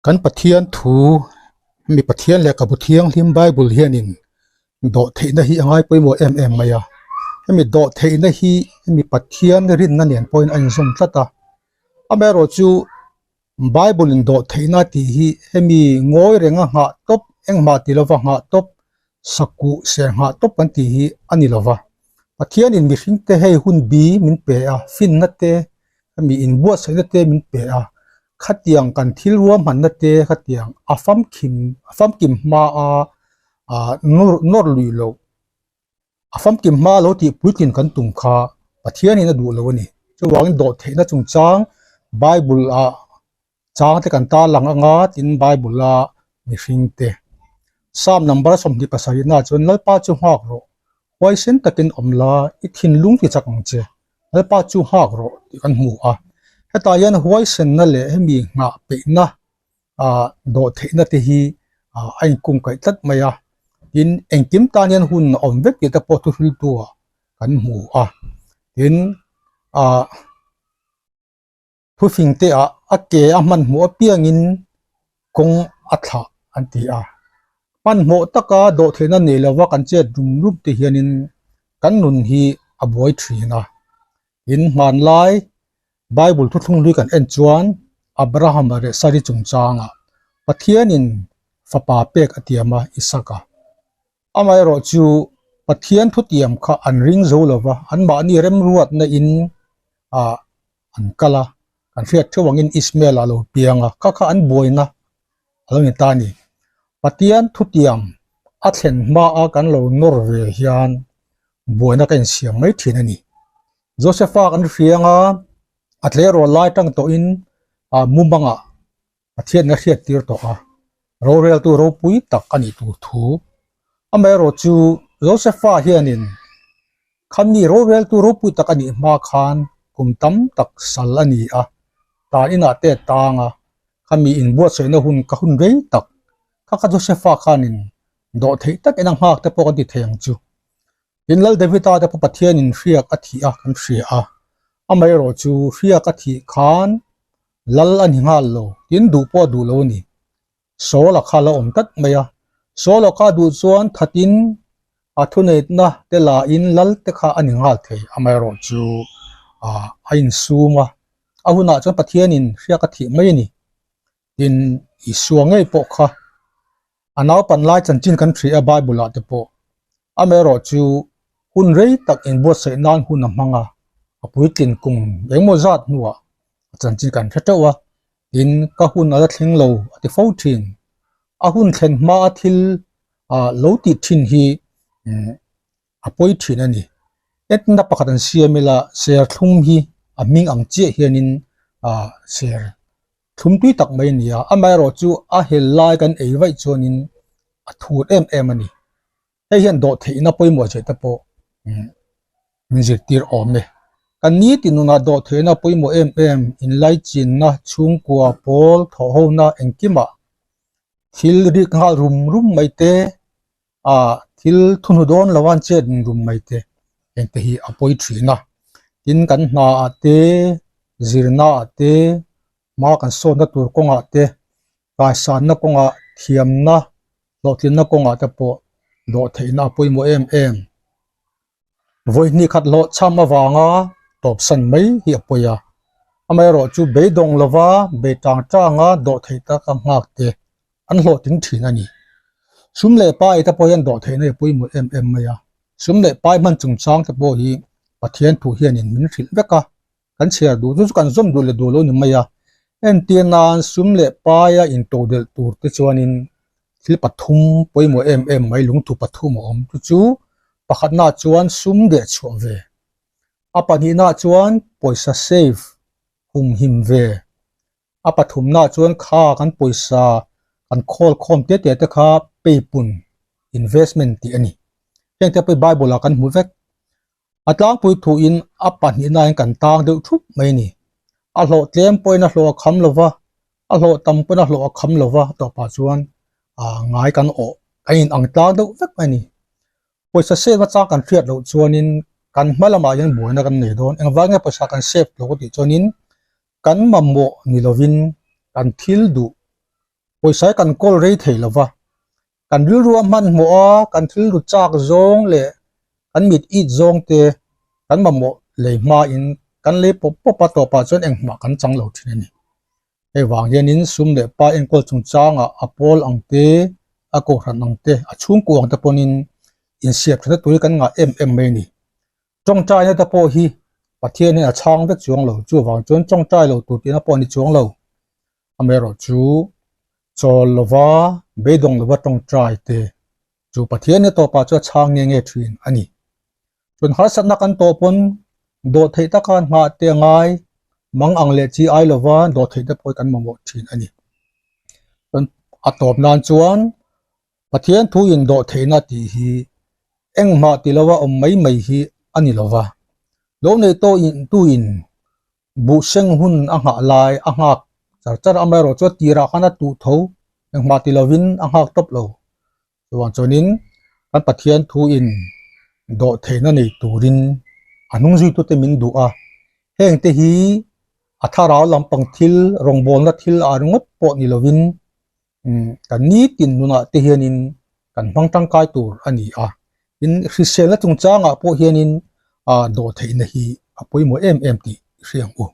Kan Pathian thu mi Pathian lehkhabu thianghlim Bible hianin dawhtheihna hi a ngai pawimawh em em mai a, hemi dawhtheihna hi hemi Pathian rinna nen pawhin a inzawm tlat a, amaherawhchu Bible in dawhtheihna tih hi hemi ngawi renga nghah tawp engmah ti lova nghah tawp sakuh ser nghah tawp kan tih hi a ni lova, Pathianin mihringte hei hun bi min pe a, finna te hemi inbuatsaihna te min pe a, khatiang kan thil ruahmanna te khatiang a famkim a famkim hma a ah nawr nawr lui loh a famkim hma lo tih puitlin kan tum kha Pathianin a duh lo a ni. Chuvangin dawhtheihna chungchang Bible ah chang te kan tarlang anga tin Bible a mihring te Psalm number 27 na chuan Lalpa chu nghak rawh huaisen takin awm la i thinlung ti chak ang che Lalpa chu nghak rawh tih kan hmu a hetah hian huaisenna leh hemi nghah peihna ah dawhtheihna te hi ah a inkungkaih tlat mai a tin engkim tan hian hun a awm vek tih te pawh thuhriltu ah kan hmu a tin ah. Thufing te ah a ke a hmanhmawh apiangin kawng a thlah an ti a. Hmanhmawh taka dawhtheihna nei lova kan chet rum rum te hianin kan nun hi a buai thin a. Tin, hmanlai Bible thuthlung hlui kan en chuan Abraham leh Sari chungchangah Pathianin fapa pek a tiam a, Isaka. Amaherawh chu Pathian thutiam kha an ring zo lova, anmahni remruatna in ah an kal a, kan hriat theuh angin Ismael a lo piang a, kha kha an buaina a lo ni ta a ni. Pathian thutiam a thlen hma a kan lo nawr ve hian buaina ka insiam mai thin a ni. Josepha kan hriang a, a tleirawl lai tang tawhin ah mumangah Pathian a hriat tir tawh a, roreltu ropui tak a nih tur thu. Amaherawh chu Josepha hianin khami roreltu ropui tak a nih hma khan kum tam tak sal a ni a, tan inah te tang a, khami inbuatsaihna hun ka hun rei tak kha kha Josepha khanin dawhtheih takin a nghak te pawh kan ti thei ang chu. Tin, Lal Davida te pawh Pathianin hriak a thih a kan hria a, amaherawh chu hriak a thih khan Lal a ni nghal lo, tin duh pawh a duh lo a ni. Saul-a kha a la awm tlat mai a, Saul-a kha a duh chuan thatin a thuneihna te lain Lal te kha a ni nghal thei, amaherawh chu a insum a, a hunah chuan Pathianin hriak a thih mai a ni. Tin, Isua ngei pawh kha a naupan lai chanchin kan hria a Bible ah te pawh. Amaherawh chu hun rei tak inbuatsaih nan hun a hmang a, a puitlin kum engemaw zat hnuah a chanchin kan hre teuh a, tin ka hun a la thleng lo a ti fo thin. A hun thlen hma a thil ah lo tih thin hi a pawi thin a ni. Etna pakhat an siam ila serthlum hi a hming ang chiah hianin ah ser thlum tui tak mai a ni a, amaherawh chu a hel lai kan ei vaih chuanin a thur em em a ni. Hei hian dawhtheihna pawimawh zia te pawh min zirtir awm e. Kan nitin nunah dawhtheihna pawimawh em em inlaichinna, chhungkua, pawl, thawhhona engkimah thil rik nghal rum rum mai te a thil thunhu dawn lo a chet rum mai te heng te hi a pawi thin a tin kan hna ah te zirna ah te hma kan sawnna tur kawngah te kaisanna kawngah thiamna hlawhtlinna kawngah te pawh dawhtheihna a pawimawh em em. Vawi hnih khat hlawh chham avanga tawpsan mai hi a pawi a, amaherawh chu beidawng lova bei tang tanga dawhtheih taka nghak te an hlawhtling thin a ni. Sum leh pai te pawh hian dawhtheihna hi a pawimawh em em mai a, sum leh pai hman chungchang te pawh hi Pathian thu hianin min hrilh vek a, kan chhiar duh chu chu kan zawm duh leh duh lo ni mai a, entir nan sum leh paia intodelh tur te chuanin thil pathum pawimawh em em mai lungthu pathum a awm chu chu pakhatnaah chuan sum deh chhuah ve, a pahnihnaah chuan pawisa save humhim ve, a pathumnaah chuan kha kan pawisa kan khawl khawm te te te kha peipun investment tih a ni, heng te pawh hi bible ah kan hmu vek. A tlangpui thuin a pahnihnain kan tang deuh thup mai a ni. A hlawh tlem pawhin a hlawh a kham lo va, a hlawh tam pawhin a hlawh a kham lo va, tawpah chuan ah ngai kan awh kan in ang tlang deuh vek mai a ni. Pawisa save atang kan hriat loh chuanin kan hma lamah hian buaina kan nei dawn. Engvang nge pawisa kan save loh ka tih chuanin kan mamawh ni lovin kan thil duh. Pawisa hi kan kawl rei thei lo va, kan rilru a hmanhmawh a, kan thilru chak zawng leh kan mit it zawng te kan mamawh lei hmain kan lei pawp pawp a tawpah chuan engmah kan chang lo thin a ni. Hei vang hianin sum leh pa enkawl chungchangah a pawl ang te, a kohhran ang te, a chhungkua ang te pawhin insiam thatna tur hi kan ngah em em mai a ni. Tawngtaina te pawh hi Pathian hian a chhang vek chuang lo, chuvang chuan tawngtai lo tur tihna pawh a ni chuang lo. Amaherawhchu chawl lova, beidawng lova tawngtai te chu Pathian hi tawpah chuan a chhang nge nge thin a ni. Chuan harsatna kan tawh pawn dawhtheih taka nghah te a ngai, mang ang leh chi ai lova dawhtheih te pawh hi kan mamawh thin a ni. Chuan a tawp nan chuan Pathian thu in dawhtheihna tih hi engmah ti lova awm mai mai hi a ni lova. Lo nei tawh in tu in buh seng hun a nghah lai a nghak char char amaherawh chu a tirah khan a tuh tho engmah ti lovin a nghak tawp lo. Chuvang chuanin kan Pathian thu in dawhtheihna nei turin a hnung zuitute min duh a, heng te hi a thlarau lampang thil rawngbawlna thil ah ringawt pawh ni lovin kan nitin nunah te hianin kan hmang tangkai tur a ni a, tin hriselna chungchangah pawh hianin ah dawhtheihna hi a pawimawh em em tih i hria ang u.